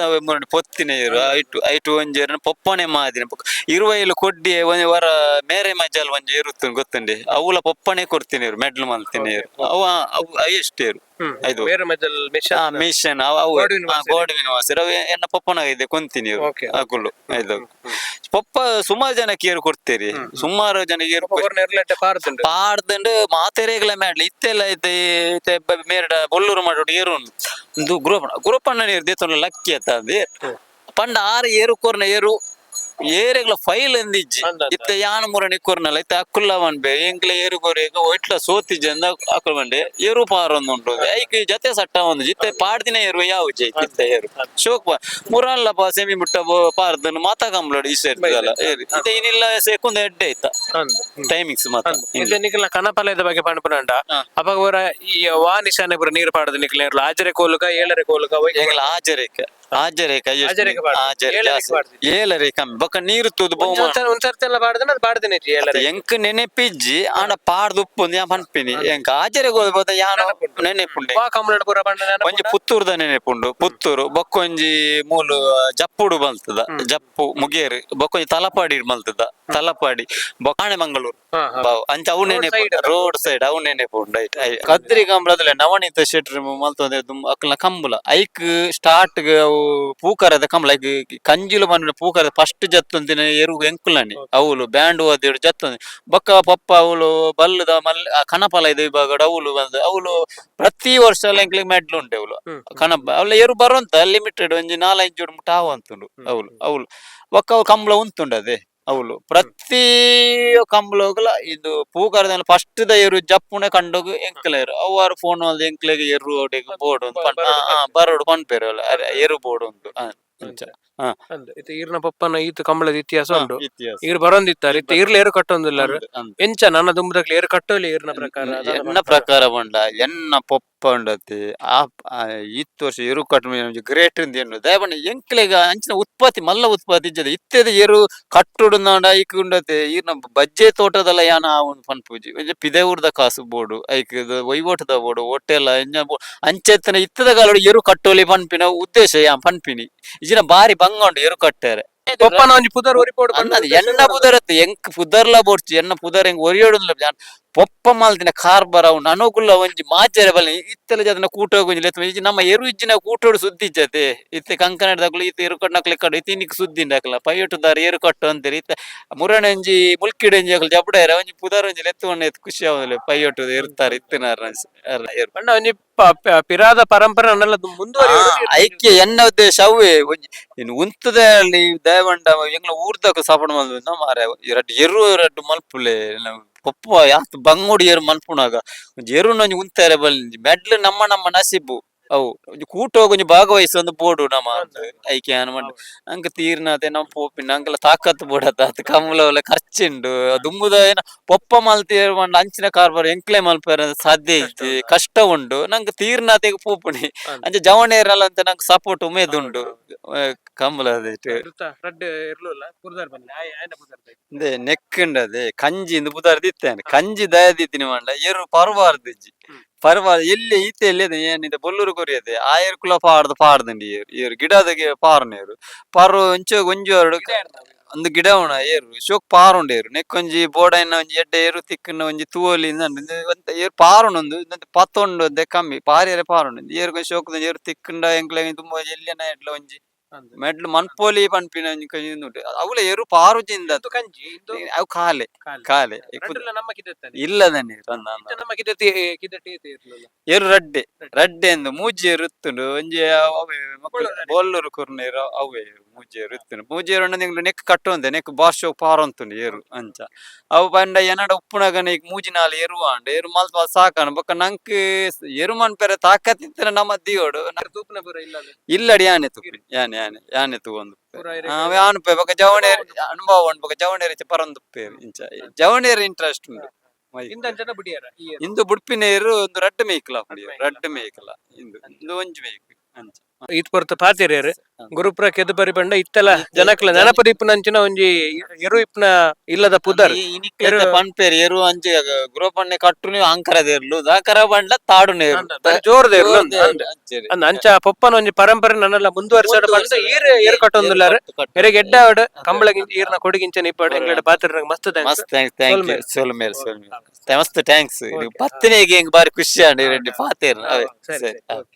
[SPEAKER 1] ಪೊತ್ತಿನ ಏರು ಐಟು ಐಟು ಒಂಜಿ ಏರು ಪೊಪ್ಪನೆ ಮಾದಿನ ಬೊಕ್ಕ ಇರುವೈಲು ಕೊಡ್ಡಿ ಒಂಜಿ ವರ ಮೇರೆ ಮಜಾಲ್ ಒಂಜಿ ಇರುತ್ತೆ ಗೊತ್ತುಂಡಿ. ಅವುಲ ಪೊಪ್ಪನೆ ಕೊಡ್ತೀನಿ ಏರು ಮೆಡ್ಲು ಮಲ್ತೀನಿ ಏರು. ಅವು ಅವು ಹೈಯೆಸ್ಟ್ ಏರು ಐದು.
[SPEAKER 2] ಬೇರೆ ಮಜಲ್ ಮಿಷನ್?
[SPEAKER 1] ಮಿಷನ್ ಅವು ಅವು.
[SPEAKER 2] ಗೋಡ್ವಿನ್ ವಾಸರು.
[SPEAKER 1] ಗೋಡ್ವಿನ ವಾಸರು ಅವು ಎನ್ನ ಪೊಪ್ಪನ ಇದೆ ಕೊಂತೀನಿ ಏರು. ಅಕುಲು ಐದು ಪೊಪ್ಪ ಸುಮಾರು ಜನಕ್ಕೆ ಏರು ಕೊಡ್ತೀರಿ. ಸುಮಾರು ಜನಕ್ಕೆ ಏರು
[SPEAKER 2] ಎರ್ಲೆಟ್ಟೆ ಪಾರ್ದುಂಡು.
[SPEAKER 1] ಪಾಡ್ದಂಡು ಮಾತೆರೆಗಳ ಮಾಡ್ಲಿ ಇತ್ತೆಲ್ಲ ಐತೆ. ಇತ್ತೆ ಮೇರಡ ಬೊಲ್ಲೂರು ಮಾಡೋಡು ಏರು ಉಂದು ಗುರುಪಣ್ಣ. ಗುರುಪಣ್ಣ ನೀರು ದೇತೊಂಡ ಲಕ್ಕಿ ಅತ್ತ ಅಂದೆ ಪಂಡ ಆರು ಏರು ಕೊರ್ನ ಏರು ಏರೆಗ್ಲ ಫೈಲ್ ಎಂದಿಜ್ಜಿ.
[SPEAKER 2] ಅಂದ ಅಂದ.
[SPEAKER 1] ಇತ್ತೆ ಯಾನ್ ಮುರಣಿ ಕೊರ್ನಲ್ಲ. ಇತ್ತೆ ಅಕ್ಕುಲ್ಲ ಬನ್ಬೆ ಎಂಕ್ಲ ಏರು ಕೊರೇಗ ಒಟ್ಲ ಸೋತಿಜ್ಜಿ ಅಂದ ಅಕ್ಕುಲ್ ಬಂಡೆ ಏರು ಪಾರ ಒಂದು ಉಂಟು. ಐಕ್ ಜತೆ ಸಟ್ಟ ಒಂದು ಇತ್ತೆ ಪಾಡ್ದಿನ ಏರು ಯಾವ ಇತ್ತೆ ಏರು ಶೋಕ್ ಮುರಲ್ಲ ಪಾ ಸೆಮಿ ಮುಟ್ಟ ಪಾರ್ದನ್ನು ಮಾತಾ ಕಂಬ್ಲೋಡು ಈ ಸೇರ್ತದಲ್ಲ ಏರು. ಇತ್ತೆ ಏನಿಲ್ಲ ಸೇಕೊಂದು ಎಡ್ಡೆ ಐತ.
[SPEAKER 2] ಅಂದ್.
[SPEAKER 1] ಟೈಮಿಂಗ್ಸ್ ಮಾತ.
[SPEAKER 2] ಇತ್ತೆ ನಿಖಲ ಕಣಪಲಯದ ಬಗ್ಗೆ ಪಂಡ್ಪುನಂಡ ಅಪಗ ಒರ ಈ ವಾ ನಿಶಾನೆ ಪೂರ ನೀರು ಪಾಡದು ನಿಖಲ ಆಜರೆ ಕೋಲುಕ ಏಳರೆ ಕೋಲುಕ?
[SPEAKER 1] ಎಂಗ್ಲ ಆಜರೇಕ ಆಜರೇಕ.
[SPEAKER 2] ಆಜರೇಕ ಪಾಡ್ದು.
[SPEAKER 1] ಆಜರೆ
[SPEAKER 2] ಏಳರೇಕ
[SPEAKER 1] ಜಾಸ್ತಿ.
[SPEAKER 2] ಪಾಡ್ದು.
[SPEAKER 1] ಏಳರೆ ಕಮ್ಮಿ. ಬೊಕ್ಕ ನೀರು ತೂದು ಬಹು
[SPEAKER 2] ಒಂದ್ಸರ್ತಿ ಎಲ್ಲ ಪಾಡ್ದನ ಅದು ಪಾಡ್ದಿನ ಏಳರೆ.
[SPEAKER 1] ಎಂಕ್ ನೆನೆಪಿಜ್ಜಿ ಆಂಡ ಪಾಡ್ದು ಉಪ್ಪು ಯಾನ್ ಪನ್ಪಿನಿ. ಎಂಕ್ ಆಜರೆ ಬೋದ ಯಾನೋ ನೆನೆಪುಂಡೆ.
[SPEAKER 2] ವಾ ಕಂಬಳಡ್ ಪೂರ ಪಂಡ?
[SPEAKER 1] ಒಂಜಿ ಪುತ್ತೂರ್ದ ನೆನೆಪುಂಡು. ಪುತ್ತೂರು ಬೊಕ್ಕೊಂಜಿ ಮೂಲು ಜಪ್ಪುಡು ಮಲ್ತದ, ಜಪ್ಪು ಮುಗೇರು. ಬೊಕ್ಕೊಂಜಿ ತಲಪಾಡಿ ಮಲ್ತದ, ತಲಪಾಡಿ. ಬೊಕ್ಕಾಣೆ ಮಂಗಳೂರು ಬಾವು ಅಂಚ ಅವು ನೆನೆಪು.
[SPEAKER 2] Side.
[SPEAKER 1] Road side ಅವು ನೆನೆಪುಂಡು. ಕದ್ರಿ ಕಂಬಳದಲ್ಲ ನವನೀತ ಶೆಟ್ರ್ ಮಲ್ತೊಂದೆ ಅಕ್ಲ್ನ ಕಂಬುಲ. ಐಕ್ ಸ್ಟಾರ್ಟ್ ಅವು ಪೂಕರದ ಕಂಬಳ. ಐಕ್ ಕಂಜಿಲು ಮನ್ನ ಪೂಕರದ ಫಸ್ಟ್ ಜತ್ತೊಂದಿನ ಎರು ಎಂಕುಲನಿ. ಅವುಲು ಬ್ಯಾಂಡ್ ಓದಿಡು ಜತ್ತೊಂದು. ಬೊಕ್ಕ ಪಪ್ಪ ಅವುಲು ಬಲ್ಲದ ಮಲ್ ಆ ಕಣಪಲ ಇದು ವಿಭಾಗಡ್ ಅವುಲು ಬಂದು ಅವುಲು ಪ್ರತಿ ವರ್ಷ ಎಂಕ್ಲಿಗ್ ಮೆಡ್ಲು ಉಂಟು ಅವುಲು. ಕಣಪ ಅವಳ ಎರು ಬರುವಂತ ಲಿಮಿಟೆಡ್ ಒಂಜಿ ನಾಲೈದು ಜೋಡು ಮುಟ್ಟ ಆವಂತುಂಡು. ಅವುಲು ಅವುಲು ಬೊಕ್ಕ ಅವು ಕಂಬಳ ಉಂತುಂಡು ಅದೇ. ಅವುಲು ಪ್ರತಿ ಕಂಬಳೋಗಲ ಇದು ಪೂಕರದ ಫಸ್ಟ್ the ಎರು ಜಪ್ಪುನೆ ಕಂಡೋಗು ಎಂಕಲ ಎರು. ಅವು ಆರು ಫೋನ್ ಎಂಕ್ಲೆಗ್ ಎರು ಒಡೆಗ್ ಬೋರ್ಡ್ ಒಂದು ಬರೋಡು ಪನ್ಪೇರು ಅಲ್ಲ ಅರೆ ಎರು ಬೋರ್ಡ್ ಉಂಟು ಅಂಚ.
[SPEAKER 2] ಅಂದ್ ಇತ್ತೆ ಈರ್ನ ಪಪ್ಪನ ಈತ ಕಂಬಳದ ಇತಿಹಾಸ ಉಂಡು.
[SPEAKER 1] ಇತಿಹಾಸ.
[SPEAKER 2] ಈರ್ ಬರೊಂದಿತ್ತಾರೆ. ಇತ್ತೆ ಈರ್ಲ ಏರು ಕಟ್ಟೊಂದಿಲ್ಲಾರು.
[SPEAKER 1] ಅಂದ್ ಅಂದ್.
[SPEAKER 2] ಎಂಚ ನನ್ನ ದುಂಬುದಕ್ಲೆ ಏರು ಕಟ್ಟೋಲಿ ಈರ್ನ ಪ್ರಕಾರ ದಾದ?
[SPEAKER 1] ಎನ್ನ ಪ್ರಕಾರ ಪಂಡ ಎನ್ನ ಪೊಪ್ಪ ಉಂಡತಿ ಆ ಆ ಇತ್ತು ವರ್ಷ ಎರು ಕಟ್ಟು ಗ್ರೇಟ್ ಇಂದ ಎನ್ನು ದಯಪಂಡ ಎಂಕ್ಲೆಗ ಅಂಚಿನ ಉತ್ಪತ್ತಿ ಮಲ್ಲ ಉತ್ಪತ್ತಿ ಇಜ್ಜದೆ. ಇತ್ತೆದ ಎರು ಕಟ್ಟುಡು ನಾಂಡ ಐಕ್ ಉಂಡತೆ. ಈರ್ನ ಬಜ್ಜೆ ತೋಟದಲ್ಲ ಯಾನ ಆವುಂದು ಪನ್ಪುಜಿ. ಒಂಜಿ ಪಿದೆ ಊರ್ದ ಕಾಸು ಬೋಡು ಐಕ್ ಇದು ವಹಿವಾಟುದ ಬೋಡು ಒಟ್ಟೆಲ್ಲ ಎಂಜ ಅಂಚೆತ್ತನ ಇತ್ತದ ಕಾಲಡ್ ಎರು ಕಟ್ಟೋಲಿ ಪನ್ಪಿನ ಉದ್ದೇಶ ಯಾನ್ ಪನ್ಪಿನಿ. ಇಜಿನ ಬಾರಿ ಬಂಗ ಉಂಡು ಎರು ಕಟ್ಟರೆ.
[SPEAKER 2] ಪಪ್ಪನ ಒಂಜಿ ಪುದರ್ ಒರಿಪೋಡು.
[SPEAKER 1] ಅನ್ನದು ಎನ್ನ ಪುದರತ್ತು ಎಂಕ್ ಪುದರ್ಲ ಬೋಡ್ಚಿ. ಎನ್ನ ಪುದರ್ ಎಂಕ್ ಒರಿಯೋಡುಂದ್ಲ ಜಾನ್ ಪೊಪ್ಪ ಮಲ್ದಿನ ಕಾರ್ಬಾರ ಅವು ನನಗುಲ್ಲ ಒಂಜಿ ಮಾಚೆರೆ ಬಲ್ಲಿ. ಇತ್ತೆಲ ಜನ ಕೂಟ ಒಂಜಿ ಲೆತ್ತ ಇಜ್ಜಿ. ನಮ್ಮ ಎರು ಇಜ್ಜಿನ ಕೂಟೋಡು ಸುದ್ದಿ ಇಜ್ಜತೆ. ಇತ್ತೆ ಕಂಕನಾಡದಕ್ಲು ಇತ್ತೆ ಎರು ಕಟ್ಟನಕ್ಲೆ ಕಡು ಇತ್ತೆ ಇನ್ನಿಕ್ ಸುದ್ದಿ ಉಂಡಾಕಲ ಪೈಯೊಟ್ಟುದಾರ ಎರು ಕಟ್ಟು ಅಂತೀರಿ. ಇತ್ತೆ ಮುರಣಂಜಿ ಮುಲ್ಕಿಡಂಜಿ ಅಕ್ಲು ಜಬಡಾರ ಒಂಜಿ ಪುದರ್ ಒಂಜಿ ಲೆತ್ತು ಖುಷಿ ಆವಲೆ ಪೈಯೊಟ್ಟು ಇರ್ತಾರೆ ಇತ್ತಿನಾರ ಎರು.
[SPEAKER 2] ಪಂಡ ಒಂಜಿ ಪಿರಾದ ಪರಂಪರೆ ನನ್ನಲ್ಲ ಮುಂದುವರಿ.
[SPEAKER 1] ಐಕ್ಯ ಎನ್ನ ಉದ್ದೇಶ ಅವೇ. ಒಂಜಿ ಇನ್ನು ಉಂತದೆ ಅಲ್ಲಿ ದಯವಂಡ ಎಂಗ್ಲ ಊರ್ದಕ ಸಪಣ ಮಲ್ದ ಮಾರೆ. ರಡ್ಡ್ ಎರು ರಡ್ಡ್ ಮಲ್ಪುಲೆ ಪೊಪ್ಪ ಯಾತ್ ಬಂಗೋಡಿ ಎರು ಮಲ್ಪುನಾಗ ಒಂಜಿ ಎರುನ ಒಂಜಿ ಉಂತಾರೆ ಬಲ್ಲಿ ಮೆಡ್ಲು ನಮ್ಮ ನಮ್ಮ ನಸೀಬು. ಅವು ಒಂಜಿ ಕೂಟೋಗ್ ಒಂಜಿ ಭಾಗವಹಿಸಿ ಒಂದು ಬೋಡು ನಮ ಐಕೆ ಯಾನ್ ಮಂಡ ನಂಕ್ ತೀರ್ನತೆ ನಮ್ ಪೋಪಿನ ನಂಕಲ ತಾಕತ್ ಬೋಡತ್ತ ಅತ್ ಕಂಬುಲ ಖರ್ಚುಂಡು. ದುಂಬುದ ಏನ ಪೊಪ್ಪ ಮಲ್ತೇರ್ ಪಂಡ ಅಂಚಿನ ಕಾರ್ಬಾರ್ ಎಂಕ್ಲೆ ಮಲ್ಪೆರೆ ಸಾಧ್ಯ ಇಜ್ಜಿ, ಕಷ್ಟ ಉಂಡು. ನಂಕ್ ತೀರ್ನಾತೆಗ್ ಪೋಪುನಿ. ಅಂಚ ಜವಣೇರಲ್ಲ ಅಂತ ನಂಕ್ ಸಪೋರ್ಟ್ ಉಮೇದ್ ಉಂಡು ಕಂಬುಲ.
[SPEAKER 2] ರಡ್ಡ್ ಎರ್ಲುಲ್ಲ ಪುರ್ದಾರ್ ಬನ್ನಿ ಆಯನ ಪುದರ್.
[SPEAKER 1] ಇಂದೆ ನೆಕ್ಕುಂಡದೆ ಕಂಜಿ ಇಂದು ಪುದರ್ ದಿತ್ತೇನೆ. ಕಂಜಿ ದಯದಿತ್ತಿನ ಮಂಡ ಏರು ಪರ್ವಾರ್ದಿಜ್ಜಿ. ಪರ್ವಾರ ಎಲ್ಲಿ ಈತೆ ಎಲ್ಲಿ ಏನಿದೆ ಬೊಲ್ಲೂರು ಕೊರಿಯದೆ ಆಯರ್ ಕುಲ ಪಾಡ್ದು ಪಾಡ್ದಂಡಿ ಏರು ಏರು ಗಿಡದಗೆ ಪಾರ್ನೇರು ಪಾರು ಒಂಚೆ ಒಂಜಿ ಎರಡು ಒಂದು ಗಿಡ ಉಣ ಏರು ಶೋಕ್ ಪಾರುಂಡು. ಏರು ನೆಕ್ಕೊಂಜಿ ಬೋಡೈನ ಒಂಜಿ ಎಡ್ಡೆ ಏರು ತಿಕ್ಕುನ ಒಂಜಿ ತೂವೊಲಿ ಇಂದಂಡು ಒಂತೆ ಏರು ಪಾರುಂಡು. ಇಂದಂತೆ ಪತ್ತೊಂಡು ಒಂತೆ ಕಮ್ಮಿ ಪಾರಿಯರೆ ಪಾರುಂಡು. ಏರು ಕೊಂಚ ಶೋಕುದ ಏರು ತಿಕ್ಕುಂಡ ಎಂಕ್ಲೆ ತುಂಬ ಎಲ್ಲಿನ ಎಡ್ಲ ಒಂಜಿ ಮೆಡ್ಲು ಮನ್ಪೋಲಿ ಪನ್ಪಿನ ಒಂಜಿ ಒಂಜಿ ಉಂಡು. ಅವುಲ ಏರು ಪಾರುಜಿಂದ.
[SPEAKER 2] ಇದು ಕಂಜಿ ಇಂದು.
[SPEAKER 1] ಅವು ಕಾಲೆ.
[SPEAKER 2] ಕಾಲೆ.
[SPEAKER 1] ಕಾಲೆ.
[SPEAKER 2] ರಡ್ಡುಲ ನಮ್ಮ ಕಿದೆತ್ತನೆ.
[SPEAKER 1] ಇಲ್ಲದನೆ.
[SPEAKER 2] ಇತ್ತೆ ನಮ್ಮ ಕಿದೆತ್ತಿ ಕಿದೆಟ್ಟಿ ಇರ್ಲಿಲ್ಲ.
[SPEAKER 1] ಏರು ರಡ್ಡೆ ರಡ್ಡೆ ಎಂದು ಮೂಜಿ ಏರು ಇತ್ತುಂಡು. ಒಂಜಿ ಅವೇ ಮಕ್ಕಳು ಬೋಲ್ಲೂರು ಕುರ್ನೇರು ಅವೇ ಏರು ಮೂಜಿ ಏರು ಇತ್ತುಂಡು. ಮೂಜಿ ಏರು ಉಂಡು ನಿಂಗ್ಲು ನೆಕ್ ಕಟ್ಟುವಂತೆ ನೆಕ್ ಬಾರ್ಶೋ ಪಾರೊಂತುಂಡು ಏರು. ಅಂಚ ಅವು ಪಂಡ ಎನಡ ಉಪ್ಪುನಗನೆ ಈಗ ಮೂಜಿ ನಾಲ್ ಎರು ಆಂಡ್ ಏರು ಮಲ್ಪ ಸಾಕಾನು. ಬೊಕ್ಕ ನಂಕ್ ಎರು ಮನ್ಪೆರೆ ತಾಕತ್ತಿತ್ತಿನ ನಮ್ಮ ದಿಯೋಡು.
[SPEAKER 2] ತೂಪುನ ಪೂರ ಇಲ್ಲ.
[SPEAKER 1] ಇಲ್ಲಡಿ ಯಾನೆ ತುಪ್ಪಿ ಯಾನೆ ಯಾನೆ ಯಾನೆ ತೂವೊಂದು.
[SPEAKER 2] ಪೂರ ಇರೆಗ್
[SPEAKER 1] ಯಾನುಪೆ ಬೊಕ್ಕ ಜವಣೇರ್ ಅನುಭವ ಉಂಡು. ಬೊಕ್ಕ ಜವಣೇರ್ ಇಚ್ಚ ಪರೊಂದುಪ್ಪೇರು. ಇಂಚ ಜವಣೇರ್ ಇಂಟ್ರೆಸ್ಟ್ ಉಂಡು.
[SPEAKER 2] ಇಂದಂಚನ ಬುಡಿಯರ ಈ ಏರು.
[SPEAKER 1] ಇಂದು ಬುಡ್ಪಿನೇರು ಒಂದು ರಡ್ಡ್ ಮೇಯ್ಕಲ, ರಡ್ಡ್ ಮೇಯ್ಕಲ. ಇಂದು ಇಂದು ಒಂಜಿ ಮೇಯ್ಕ್ ಅಂಚ.
[SPEAKER 2] ಈತ್ ಪೊರ್ತು ಪಾತೆರಿಯರ್. ಗುರುಪುರ ಕೆದುಬರಿ ಬಂಡ ಇತ್ತೆಲ ಜನಕ್ಲ ನೆನಪು ಇಪ್ಪುನಂಚಿನ ಒಂಜಿ ಎರು ಇಪ್ಪುನ ಇಲ್ಲದ ಪುದರ್.
[SPEAKER 1] ಪನ್ಪೇರು ಎರು ಅಂಚ ಗುರುಪಣ್ಣೆ ಕಟ್ಟುನಿ ಅಂಕರದೇರ್ಲು ದಾಕರ ಬಂಡ್ಲ ತಾಡು ನೇರು.
[SPEAKER 2] ಜೋರ್ದ ಎರ್ಲು ಅಂದ್. ಅಂಚ ಪೊಪ್ಪನ ಒಂಜಿ ಪರಂಪರೆ ನನ್ನಲ್ಲ ಮುಂದುವರಿಸಾಡ ಪಂಡ ಈರ್ ಏರು ಕಟ್ಟೊಂದುಲ್ಲಾರ್. ಎರೆಗ್ ಎಡ್ಡೆ ಆವಡ್. ಕಂಬಳ ಈರ್ನ ಕೊಡುಗಿಂಚನ ಇಪ್ಪಡ್. ಎಂಗ್ಲೆಡ ಪಾತೆರ ಮಸ್ತ್ thanks.
[SPEAKER 1] ಮಸ್ತ್ thanks, thank you. ಸೋಲ್ ಮೇಲ್ ಸೋಲ್ ಮೇಲ್ ಮಸ್ತ್ thanks. ಪತ್ತನೇಗೆ ಹೆಂಗ್ ಬಾರಿ ಖುಷಿ ಆಂಡ್ ರೆಡ್ಡಿ ಪಾತೇರ್ ಅವೇ.
[SPEAKER 2] ಸರಿ.
[SPEAKER 1] ಸರಿ.
[SPEAKER 2] ಸರಿ.